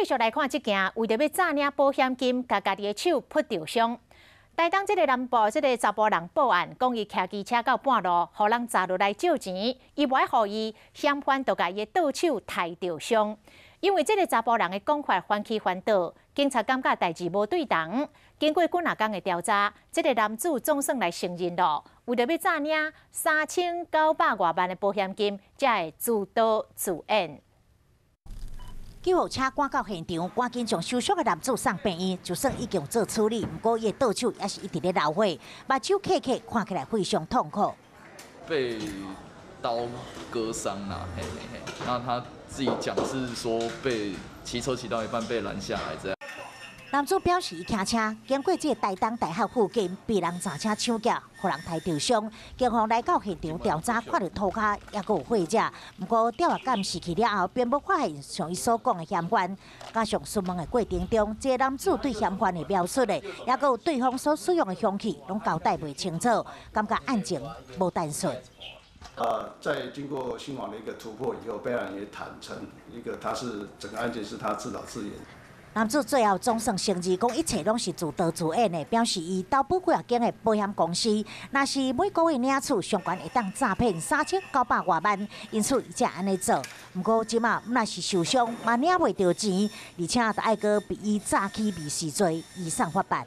繼續來看這件，為著欲詐領保險金，共家己的手噗著傷。台東這个南部這个查埔人報案，講伊騎機車到半路，予人砸落來借錢，伊無愛予伊，嫌犯就共伊的倒手刣著傷。因為這个查埔人的講法翻起翻倒，警察感覺代誌無對頭。經過幾若工的調查，這个男子總算來承認囉，為著欲詐領3900外萬的保險金，才會自導自演。救護車趕到現場，趕緊將受傷的男子送病院，就算已經做處理，毋過伊的倒手也是一直咧流血，目睭瞌瞌，看起來非常痛苦。被刀割傷啦，嘿嘿嘿。那他自己講是說被騎車騎到一半被攔下來這樣。男子表示，伊騎車經過這个台東大學附近，被人砸車搶劫，予人刣著傷。警方來到現場調查，看著塗跤猶閣有血跡。毋過調查監視器了後，並無發現像伊所講的嫌犯。加上詢問的過程中，這個男子對嫌犯的描述的，猶閣有對方所使用的兇器，攏交代袂清楚，感覺案情無單純。在經過新網的一個突破以後，被害人也坦承，一個他是整個案件是他自導自演。男子最後總算承認，講一切攏是自導自演的，表示伊投保幾若間的保險公司，若是每個月領取上懸會當詐騙3900外萬，因此伊才按呢做。毋過這馬毋但是受傷，嘛領袂著錢，而且閣愛閣被以詐欺未遂罪移送法辦。